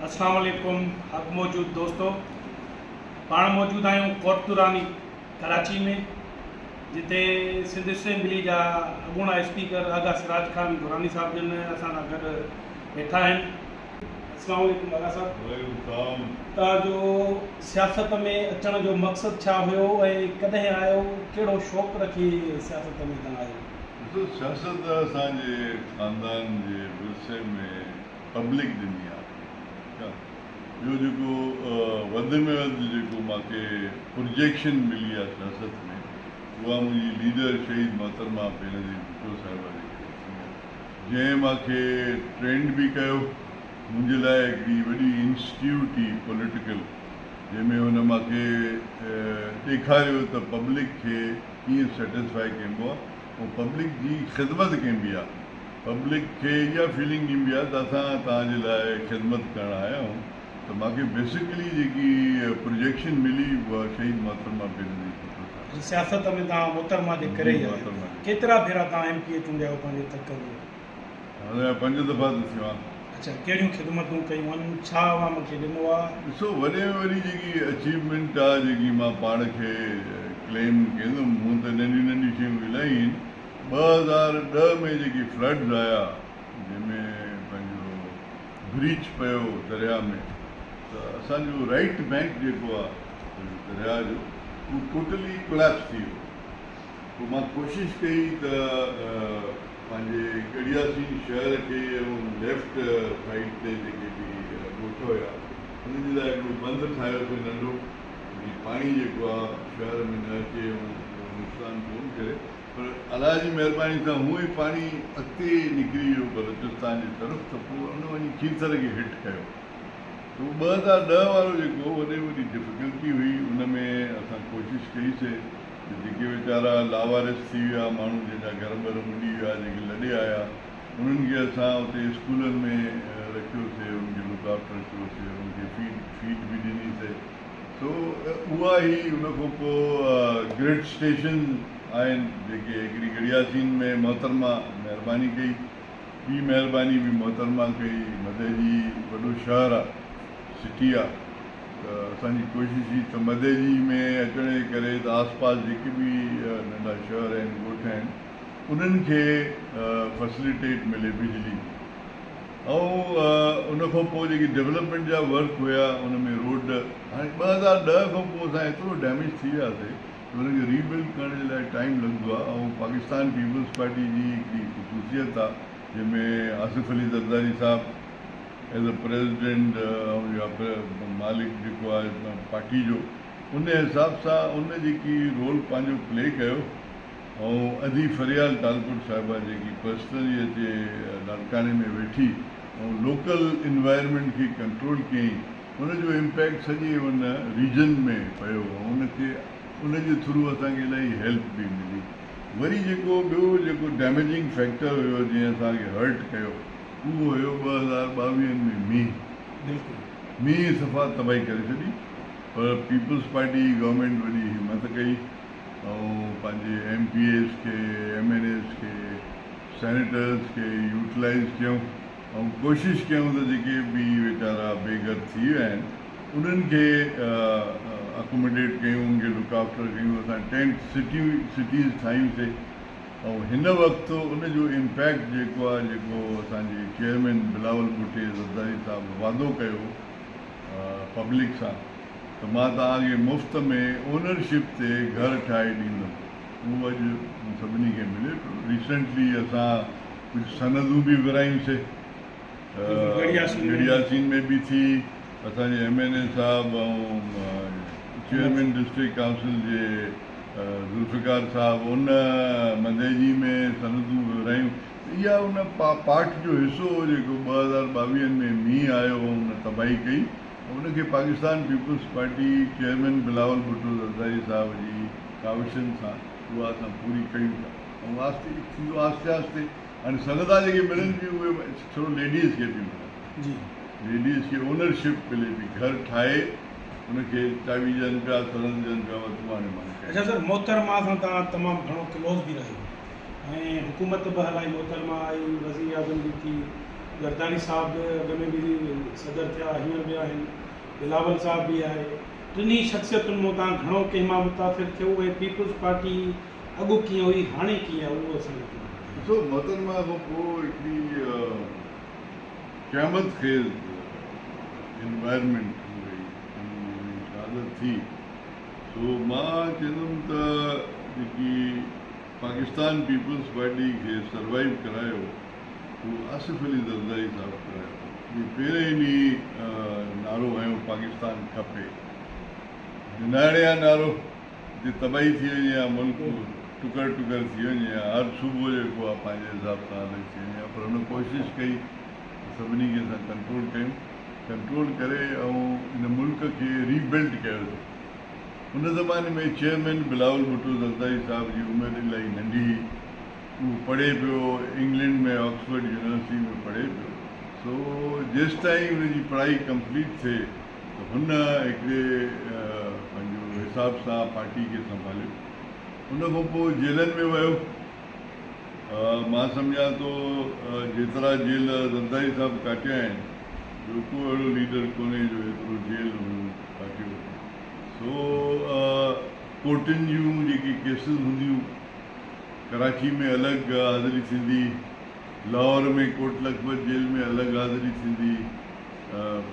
اسلام عليڪم حق موجود دوستو پاڻ موجود آهيون ڪوٽ توراني ڪراچي ۾ جتي سنڌ اسيمبلي جا اڳوڻا اسپيڪر آغا سراج خان دراني صاحب جن اسان سان گڏ ويٺا آهن. اسلام عليڪم آغا صاحب. وعليڪم السلام. توهان جو سياست ۾ اچڻ جو مقصد ڇا هيو ۽ ڪڏهن آيو ڪهڙو شوق رکي سياست ۾ توهان آيو؟ ڏسو سياست اسان جي خاندان جي ورثي ۾ پبلڪ ڏني آ ٺيڪ آ ٻيو جيڪو وڌ ۾ وڌ جيڪو مانکي پروجيڪشن ملي آ سياست ۾ اها منهنجي ليڊر شهيد محترمه بينظير ڀٽو صاحبه جي ڪري ٿي آ جنهن مانکي ٽرينڊ به ڪيو منهنجي لاء هڪڙي وڏي انسٽيٽيوٽ هئي پوليٽيڪل جنهن ۾ هن مانکي ڏيکاريو ته پبلڪ کي ڪيئن سيٽسفائي ڪيمبو آ ۽ پبلڪ جي خدمت ڪيمبي آ پبلڪ کي اها فيلنگ ڏبي آهي ته اسان توهان جي لاء خدمت ڪرڻ آيا آهيون ته مان کي بيسڪلي جيڪي پروجيڪشن ملي اها شهيد محترمه بينظير ڀٽو صاحب. جي سياست ۾ توهان محترمه جي ڪري ئي آيا. ڪيترا ڀيرا توهان ايم پي اي چونڊيا آهيو پنهنجي تڪ ۾؟ هاڻي پنج دفعا ته ٿيو آهيان. اڇا ڪهڙيون خدمتون ڪيون آهن ڇا عوام کي ڏنو آهي؟ ڏسو وڏي ۾ وڏي جيڪي اچيومينٽ آهي جيڪي مان پاڻ کي ڪليم ڪندم هونئن ته ننڍيون ننڍيون شيون الاهي آهن 2010 ۾ جيڪي فلڊز آيا جنهن ۾ پنهنجو بريچ پيو درياء ۾ ته اسان جو رائيٽ بينڪ جيڪو آ درياء جو اهو ٽوٽلي ڪوليپس ٿي ويو پوء مان ڪوشش ڪئي ته پنهنجي ڳڙهياسين شهر کي ۽ ليفٽ سائيڊ تي جيڪي به ڳوٺ هيا انهن جي لاء هڪڙو بند ٺاهيوسين ننڍو جيئن پاڻي جيڪو آ شهر ۾ نه اچي ۽ نقصان ڪون ڪري پر الله جي مهرباني سان هونء ئي پاڻي اڳتي نڪري ويو بلوچستان جي طرف ته پوء ان وڃي کيرٿر کي هٽ ڪيو ته اهو 2010 وارو جيڪو وڏي ۾ وڏي ڊفيڪلٽي هئي ان ۾ اسان ڪوشش ڪئي سي ته جيڪي ويچارا لاوارث ٿي ويا ماڻهو جن جا گهر ٻر ٻڏي ويا جيڪي لڏي آيا انهن کي اسان اتي اسڪولن ۾ رکيو سي انهن کي لڪ آفٽر ڪيو سي انهن کي فيڊ فيڊ به ڏني سي. سو اها هئي ان کان پوء گرڊ اسٽيشن آهن جيڪي هڪڙي ڳڙهياسين ۾ محترمه مهرباني ڪئي ٻي مهرباني به محترمه ڪئي مدئجي وڏو شهر آ سٽي آ ته اسان جي ڪوشش هئي ته مدئجي ۾ اچڻ جي ڪري ته آس پاس جيڪي به ننڍا شهر آهن ڳوٺ آهن انهن کي فسليٽيٽ ملي بجلي جي. ۽ ان کان پوء جيڪي ڊولپمينٽ جا ورڪ هيا ان ۾ روڊ هاڻي 2010 کان پوء اسان ايترو ڊيميج ٿي وياسي جو ان کي ري بلڊ ڪرڻ جي لاء ٽائيم لڳندو آهي ۽ پاڪستان پيپلز پارٽي جي هڪڙي خصوصيت آهي جنهن ۾ آصف علي زرداري صاحب ايز اي پريزيڊنٽ يا مالڪ جيڪو آهي پارٽي جو ان حساب سان ان جيڪي رول پنهنجو پلي ڪيو ۽ ادي فريال ٽالپر صاحبه جيڪي پرسنلي اچي لاڙڪاڻي ۾ ويٺي ۽ لوڪل انوائرمينٽ کي ڪنٽرول ڪيائين ان جو امپيڪٽ سڄي ان ريجن ۾ پيو ۽ ان کي ان جي ٿرو اسان کي الاهي هيلپ به ملي وري جيڪو ٻيو جيڪو ڊيميجنگ فيڪٽر هيو جنهن اسان کي هرٽ ڪيو اهو هيو 2022 ۾ مينهن بلڪل مينهن صفا تباهي ڪري ڇڏي پر پيپلز پارٽي جي گورنمينٽ وڏي همت ڪئي ۽ پنهنجي ايم پي ايز کي، ايم اين ايز کي، سينيٽرز کي يوٽيلائيز ڪيون ۽ ڪوشش ڪيون ته جيڪي به ويچارا بي گهر ٿي ويا آهن انهن کي اڪوميڊيٽ ڪيون، انهن کي لڪ آفٽر ڪيون، اسان ٽينٽ سٽيون سٽيز ٺاهيون سي ۽ هن وقت ان جو امپيڪٽ جيڪو آهي جيڪو اسان جي چيئرمين بلاول ڀٽي زرداري صاحب وعدو ڪيو پبلڪ سان ته مان توهان کي مفت ۾ اونرشپ تي گهر ٺاهي ڏيندم اهو اڄ سڀني کي ملي پيو ريسنٽلي اسان ڪجهه سندون به ورهايون سي ڳڙهياسين ۾ به ٿي اسان جي ايم اين اي صاحب ۽ چيئرمين ڊسٽرڪٽ ڪائونسل جي ذوالفقار صاحب ان منديجي ۾ سندون ورهايون اها ان پارٽ جو حصو هو جيڪو 2022 ۾ مينهن آيو ۽ ان تباهي ڪئي ان کي Pakistan peoples party chairman Bilawal Bhutto Zardari صاحب جي ڪاوشن سان اها اسان پوري ڪيون ٿا ۽ آهستي ٿيندو آهستي آهستي هاڻي سندا جيڪي ملن ٿيون اهي ٿورو ليڊيز کي ٿيون ملن جي ليڊيز کي اونرشپ ملي ٿي گهر ٺاهي ان کي چاٻي ڏين پيا سند ڏين پيا تون هاڻي مالڪ اڇا سر محترمه سان توهان تمام گهڻو ڪلوز به رهيو ۽ حڪومت به هلائي محترمه آئي وزير اعظم به ٿي. زرداري صاحب اڳ ۾ به صدر ٿيا هينئر به آهن، بلاول صاحب به آهي، ٽنهي شخصيتن مون تان گهڻو ڪنهن مان متاثر ٿيو ۽ پيپلز پارٽي اڳ ڪيئن هئي هاڻي ڪيئن آهي اهو اسان کي ٻڌايو. ڏسو محترمه کان پوء هڪڙي قيامت خيز انوائرمينٽ ٿي وئي ۽ شهادت ٿي سو مان چوندم ته جيڪي پاڪستان پيپلز پارٽي کي سروائيو ڪرايو اهو آصف علي زرداري صاحب ڪرايو جنهن پهرئين ڏينهن نعرو هنيو پاڪستان کپي ناڻي آ نعرو جي تباهي ٿي وڃي ها ملڪ ٽڪر ٽڪر ٿي وڃي ها هر صوبو جيڪو آ پنهنجي حساب سان الڳ ٿي وڃي ها پر هن ڪوشش ڪئي ته سڀني کي اسان ڪنٽرول ڪيون ڪنٽرول ڪري ۽ ان ملڪ کي ري بلڊ ڪيوسين ان زماني ۾ چيئرمين بلاول ڀٽو زرداري صاحب جي عمر الاهي ننڍي هئي. اهو پڙهي پيو، انگلينڊ ۾ آڪسفرڊ يونيورسٽي ۾ پڙهي پيو. سو جيستائين ان جي پڙهائي ڪمپليٽ ٿئي ته هن هڪڙي پنهنجو حساب سان پارٽي کي سنڀاليو. ان کان پوء جيلن ۾ ويو. مان سمجهان ٿو جيترا جيل زرداري صاحب ڪاٽيا آهن، ٻيو ڪو اهڙو ليڊر ڪونهي جو ايترو جيل هن ڪاٽيو هجي. سو ڪورٽن جون جيڪي ڪيسز هونديون ڪراچي ۾ الڳ حاضري ٿيندي، لاهور ۾ ڪوٽ لکپت جيل ۾ الڳ حاضري ٿيندي،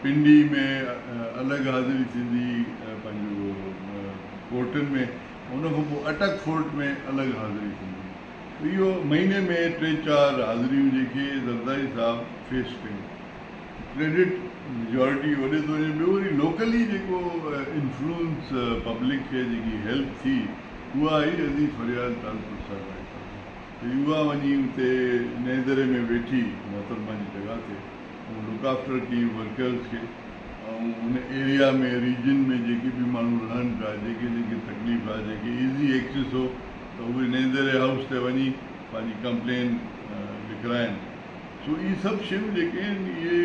پنڊي ۾ الڳ حاضري ٿيندي پنهنجو ڪورٽن ۾ ان کان پوء اٽڪ فورٽ ۾ الڳ حاضري ٿيندي. اهو مهيني ۾ ٽي چار حاضريون جيڪي زرداري صاحب فيس ڪيون ڪريڊٽ ميجارٽي وڏي ٿو وڃي ٻيو وري لوڪلي جيڪو انفلوئنس پبلڪ کي جيڪي هيلپ ٿي اها آئي عزيز فريال ٽالپر صاحب آئي ته اها وڃي اتي نئين دري ۾ ويٺي محترمه جي جڳهه تي ۽ لڪ آفٽر ڪئي ورڪرز کي ۽ ان ايريا ۾ ريجن ۾ جيڪي به ماڻهو رهن پيا جيڪي جيڪي تڪليف آهي جيڪي ايزي ايڪسس هو ته اهي نئين دري هائوس تي وڃي پنهنجي ڪمپلين لکرائين. سو اهي سڀ شيون جيڪي آهن اهي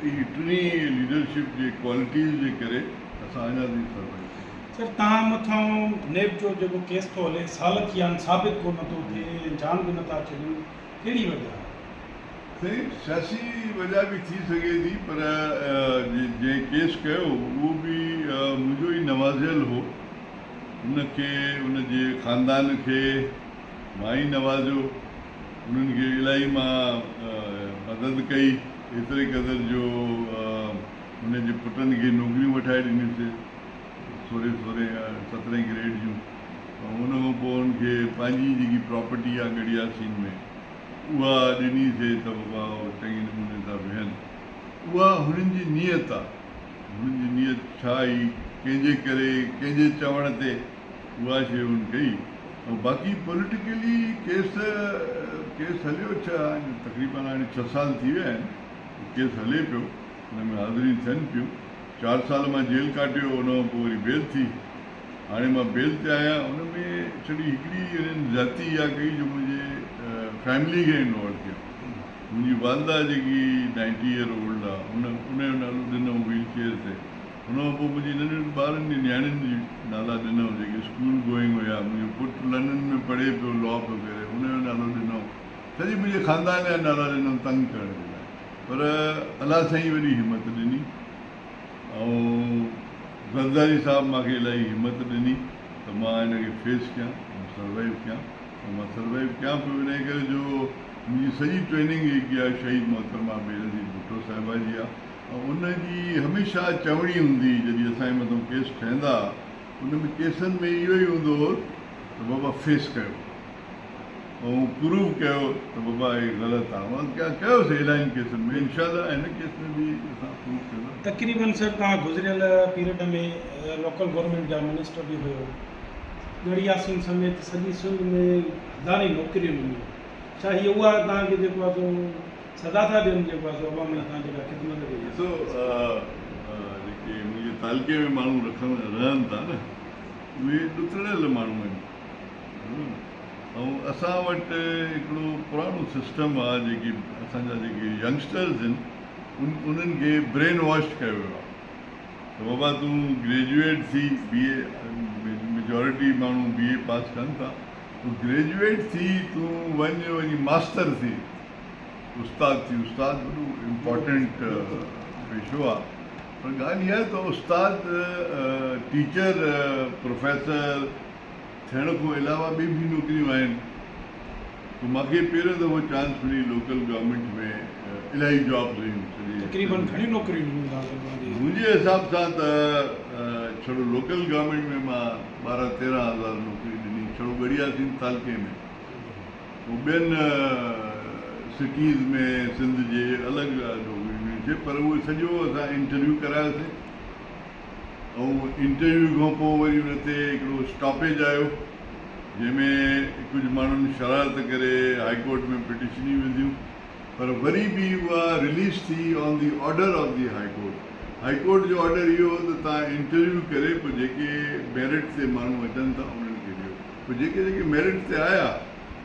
اهي ٽنهي ليڊرشپ جي ڪوالٽيز جي ڪري اسان اڃا تائين سروائيو ڪيون. سر توهان مٿان نيب جو جيڪو ڪيس ٿو هلي سال ٿي ويا آهن ثابت ڪو نه ٿو ٿئي ۽ جان به نه ٿا ڇڏين ڪهڙي وجه آهي؟ سائين سياسي وجه به ٿي سگهي ٿي پر جنهن ڪيس ڪيو اهو به منهنجو ئي نوازيل هو. ان کي ان جي خاندان کي مان ئي نوازيو، انهن کي الاهي مان مدد ڪئي، ايتري قدر جو ان جي پٽن کي نوڪريون وٺائي ڏنيونسين، سورهين سورهين سترهين گريڊ جون ۽ ان کان پوء انهن کي پنهنجي جيڪي پراپرٽي آهي ڳڙهياسين ۾ اها ڏنيسين ته بابا هو چڱي نموني سان ويهن، اها هنن جي نيت آهي. هن جي نيت ڇا هئي، ڪنهن جي ڪري، ڪنهن جي چوڻ تي اها شيء هن ڪئي ۽ باقي پوليٽيڪلي ڪيس ڪيس هليو ڇهه تقريبن هاڻي ڇهه سال ٿي ويا آهن ڪيس هلي پيو ان ۾ حاضريون ٿين پيون چار سال مان جيل ڪاٽيو ان کان پوء وري بيل ٿي هاڻي مان بيل تي آهيان ان ۾ ڇڙي هڪڙي هنن زيادتي اها ڪئي جو منهنجي فيملي کي انوالو ڪيو منهنجي والده جيڪي نائنٽي ايئر اولڊ آ ان ان جو نالو ڏنو ويل چيئر تي ان کان پوء منهنجي ننڍن ٻارن جي نياڻين جي نالا ڏنو جيڪي اسڪول گوئنگ هيا منهنجو پٽ لنڊن ۾ پڙهي پيو لا پيو ڪري ان جو نالو ڏنو سڄي منهنجي خاندان جا نالا ڏنو تنگ ڪرڻ جي لاء پر الله سائين وڏي همت ڏني ۽ زرداري صاحب مان کي الاهي همت ڏني ته مان ان کي فيس ڪيان ۽ سروائيو ڪيان ۽ مان سروائيو ڪيان پيو انهي ڪري جو منهنجي سڄي ٽريننگ جيڪي آهي شهيد محترمه بينظير ڀٽو صاحبه جي آهي ۽ ان جي هميشه چوڻي هوندي هئي جڏهن اسان جي مٿان ڪيس ٺهندا ها ان ۾ ڪيسن ۾ اهو ئي هوندو هو ته بابا فيس ڪيو ۽ پروو ڪيو ته بابا هي غلط آهي مان ڪيوسي الاهين ڪيسن ۾ انشاء الله هن ڪيس ۾ به اسان پروو ڪنداسين. تقريبن سر توهان گذريل پيريڊ ۾ لوڪل گورنمينٽ جا منسٽر به هيو ڳڙهي ياسين سميت سڄي سنڌ ۾ هزارين نوڪريون ڏنيون ڇا هي اها توهان کي جيڪو آهي سو سزا ٿا ڏين جيڪو آهي سو عوام جي توهان جيڪا خدمت ڪئي آهي. ڏسو جيڪي منهنجي تعلقي ۾ ماڻهو رکن رهن ٿا نه اهي ڏتڙيل ماڻهو آهن سمجهو نه ۽ اسان وٽ هڪڙو پراڻو سسٽم آهي جيڪي اسان جا جيڪي ينگسٽرز آهن انهن کي برين واش ڪيو ويو آهي ته بابا تون گريجوئيٽ ٿي بي اي ميجارٽي ماڻهو بي اي پاس ڪن ٿا تون گريجوئيٽ ٿي تون وڃ وڃي ماستر ٿي. استاد ٿي، استاد وڏو امپارٽنٽ پيشو آ، پر ڳالهه اها آهي ته استاد، ٽيچر، پروفيسر ٿيڻ کان علاوه ٻي به نوڪريون آهن. ته مان کي پهريون دفعو چانس ملي لوڪل گورنمينٽ ۾ الاهي جابس هيون سڄي. تقريبن گهڻيون نوڪريون ڏنيون ٿا توهان جي؟ منهنجي حساب سان ته ڇڙو لوڪل گورنمينٽ ۾ مان 12 13 هزار نوڪري ڏني ڇڙو ڳڙهياسين تعلقي ۾، پوء ٻين سٽيز ۾ سنڌ جي الڳ نوڪريون ڏنيون پر اهي سڄو اسان انٽرويو ڪرايوسين ۽ انٽرويو کان پوء وري ان تي هڪڙو اسٽاپيج آيو جنهن ۾ ڪجهه ماڻهن شرارت ڪري هائي ڪورٽ ۾ پٽيشنيون وڌيون پر وري به اها رليز ٿي on the order of the high court. High court جو آرڊر اهو هو ته توهان انٽرويو ڪري پوء جيڪي ميرٽ تي ماڻهو اچن ٿا انهن کي ڏيو. پوء جيڪي جيڪي ميرٽ تي آيا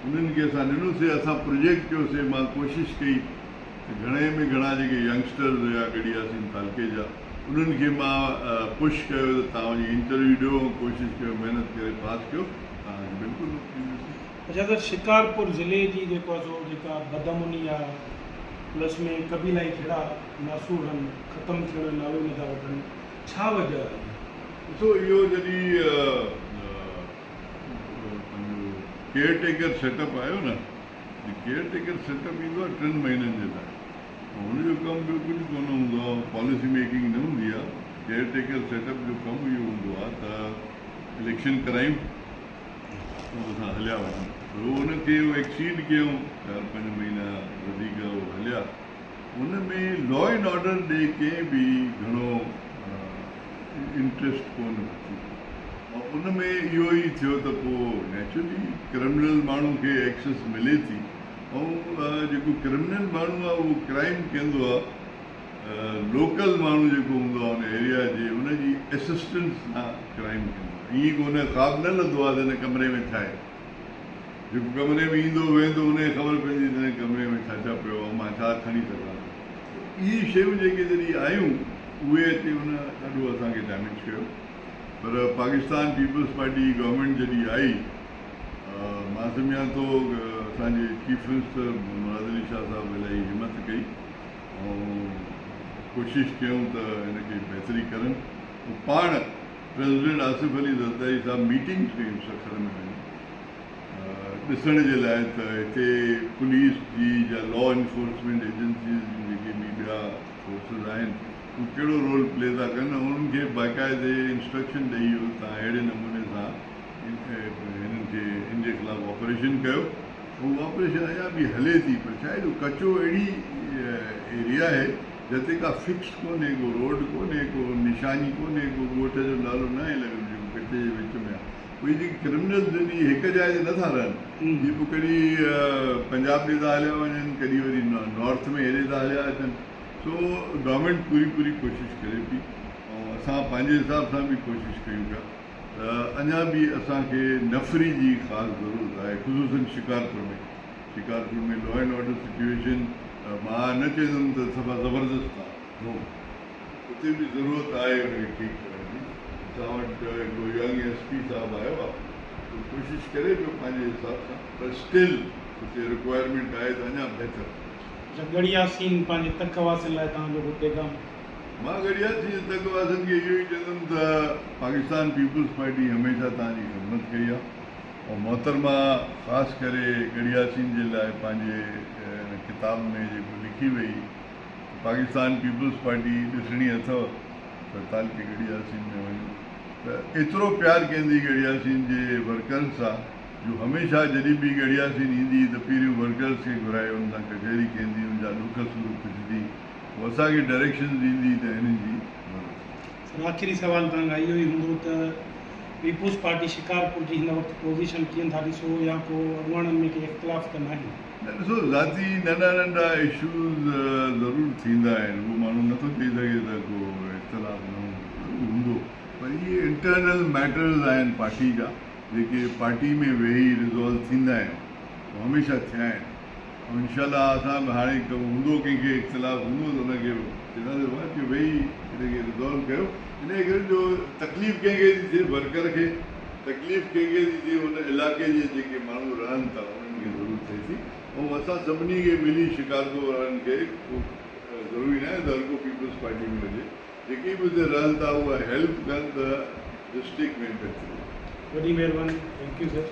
انهن کي اسان ڏنوسي. اسان پروجيڪٽ ڪيوسي. مان ڪوشش ڪئي ته گهڻي ۾ گهڻا جيڪي ينگسٽرز هيا ڳڙهي ياسين تعلقي جا انهن کي مان پش ڪيو ته توهان وڃي انٽرويو ڏيو ۽ ڪوشش ڪيو محنت ڪري پاس ڪيو توهان کي بلڪل نوڪري ملندي. اڇا سر شڪارپور ضلعي جي جيڪو آهي سو جيڪا بدامني آ پلس ۾ قبيلائي جھيڙا ناسور هن ختم ٿيڻ جو نالو ئي نٿا وٺن ڇا وجه آهي؟ ڏسو اهو جڏهن پنهنجو ڪيئر ٽيڪر سيٽ اپ آيو نه ڪيئر ٽيڪر سيٽ اپ ايندو آهي 3 مهينن جي لاء هن جو ڪم ٻيو ڪجهه ڪونه هوندو آهي پاليسي ميڪنگ نه هوندي آهي ڪيئر ٽيڪر سيٽ اپ جو ڪم اهو هوندو آهي ته اليڪشن ڪرايون پوء اسان هليا وڃون پر هو ان کي ايڪسيڊ ڪيون 4 5 مهينا وڌيڪ هو هليا ان ۾ لا اينڊ آرڊر ڏي ڪنهن به گهڻو انٽريسٽ ڪونه ورتي ۽ ان ۾ اهو ئي ٿيو ته پوء نيچرلي ڪرمنل ماڻهو کي ايڪسس ملي ٿي ۽ جيڪو ڪرمنل ماڻهو آهي اهو ڪرائم ڪندو آهي لوڪل ماڻهو جيڪو هوندو آهي ان ايريا جي ان جي اسسٽنس سان ڪرائم ڪندو آهي ائين ڪو ان خواب نه لڌو آهي ته هن ڪمري ۾ ڇا آهي جيڪو ڪمري ۾ ايندو ويندو ان کي خبر پوندي ته هن ڪمري ۾ ڇا ڇا پيو آهي مان ڇا کڻي سگهان ٿو. اهي شيون جيڪي جڏهن آيون اهي اچي ان ڏاڍو اسان کي ڊيميج ڪيو پر پاڪستان پيپلز پارٽي جي گورنمينٽ جڏهن آئي مان سمجهان ٿو اسان جي چيف منسٽر مراد علي شاهه صاحب الاهي همت ڪئي ۽ ڪوشش ڪيون ته هن کي بهتري ڪرن پاڻ پريزيڊنٽ آصف علي زرداري صاحب ميٽنگز ڪيون سکر ۾ وڃي ڏسڻ جي لاء ته هتي پوليس جي يا لا انفورسمينٽ ايجنسيز جون جيڪي به ٻيا فورسز آهن اهي ڪهڙو رول پلي ٿا ڪن ۽ انهن کي باقاعدي انسٽرڪشن ڏئي ويو ته توهان اهڙي نموني سان هنن کي ان جي خلاف آپريشن ڪيو. اهو آپريشن اڃا به هلي ٿي پر ڇا آهي جو ڪچو اهڙي ايريا آهي جتي ڪا فڪس ڪونهي، ڪو روڊ ڪونهي، ڪو نشاني ڪونهي، ڪو ڳوٺ جو نالو ناهي لڳل جيڪو ڪچي جي وچ ۾ آهي. اهي جيڪي ڪرمنلز آهن اهي هڪ جاء تي نٿا رهن، اهي پوء ڪڏهن پنجاب ڏي ٿا هليا وڃن، ڪڏهن وري نارٿ ۾ هيڏي ٿا هليا اچن. سو گورنمينٽ پوري پوري ڪوشش ڪري پئي ۽ اسان پنهنجي حساب سان به ڪوشش ڪيون پيا ته اڃا به اسان کي نفري جي خاص ضرورت آهي خصوصن Shikarpur ۾. Shikarpur ۾ law and order situation مان نه چوندم ته صفا زبردست آ نو اتي به ضرورت آهي ان کي ٺيڪ ڪرڻ جي. اسان وٽ هڪڙو ينگ ايس پي صاحب آيو آ اهو ڪوشش ڪري پيو پنهنجي حساب سان پر اسٽل اتي رڪوائرمينٽ آهي ته اڃا بهتر ٿئي. اڇا ڳڙهياسين پنهنجي تڪ واسين لاء توهان جو ڪو پيغام؟ مان ڳڙهياسين جي تڪ واسين کي اهو ئي چوندم ته پاڪستان پيپلز پارٽي هميشه توهان جي خدمت ڪئي آ. ۽ محترمه خاص ڪري ڳڙهياسين جي لاء پنهنجي ان ڪتاب ۾ جيڪو لکي وئي ته پاڪستان پيپلز پارٽي ڏسڻي اٿو ته تعلقي ڳڙهياسين ۾ وڃو ته ايترو پيار ڪندي ڳڙهياسين جي ورڪرز سان جو هميشه جڏهن به ڳڙهياسين ايندي ته پهريون ورڪرز کي گهرائي ان سان ڪچهري ڪندي ان جا ڏک سور پڇندي پوء اسان کي ڊائريڪشنز ڏيندي ته هنن جي مدد ڪجي. سر آخري سوال توهان کان اهو ئي هوندو ته پيپلز پارٽي شڪارپور جي هن وقت پوزيشن ڪيئن ٿا ڏسو يا ڪو اڳواڻن ۾ ڪي اختلاف ته ناهن؟ نه ڏسو ذاتي ننڍا ننڍا اشوز ضرور ٿيندا آهن اهو ماڻهو نٿو چئي سگهي ته ڪو اختلاف نه هوندو ضرور هوندو پر اهي انٽرنل ميٽرز آهن پارٽي جا جيڪي پارٽي ۾ ويهي ريزالو ٿيندا آهن اهي هميشه ٿيا آهن ۽ انشاء الله اسان به هاڻي ڪو هوندو ڪنهن کي اختلاف هوندو ته ان کي چونداسين بابا اچي ويهي ان کي ريزالو ڪيو انهيء ڪري جو تڪليف ڪنهن کي ٿي ٿئي ورڪر کي تڪليف ڪنهن کي ٿي ٿئي ان علائقي جي جيڪي ماڻهو رهن ٿا انهن کي ضرور ٿئي ٿي. ۽ اسان سڀني کي ملي شڪارپور وارن کي ڪو ضروري ناهي ته هر ڪو پيپلز پارٽي ۾ هجي جيڪي به اتي رهن ٿا اها هيلپ ڪن ته ڊسٽرڪٽ ۾ بهتري. وڏي مهرباني thank you sir.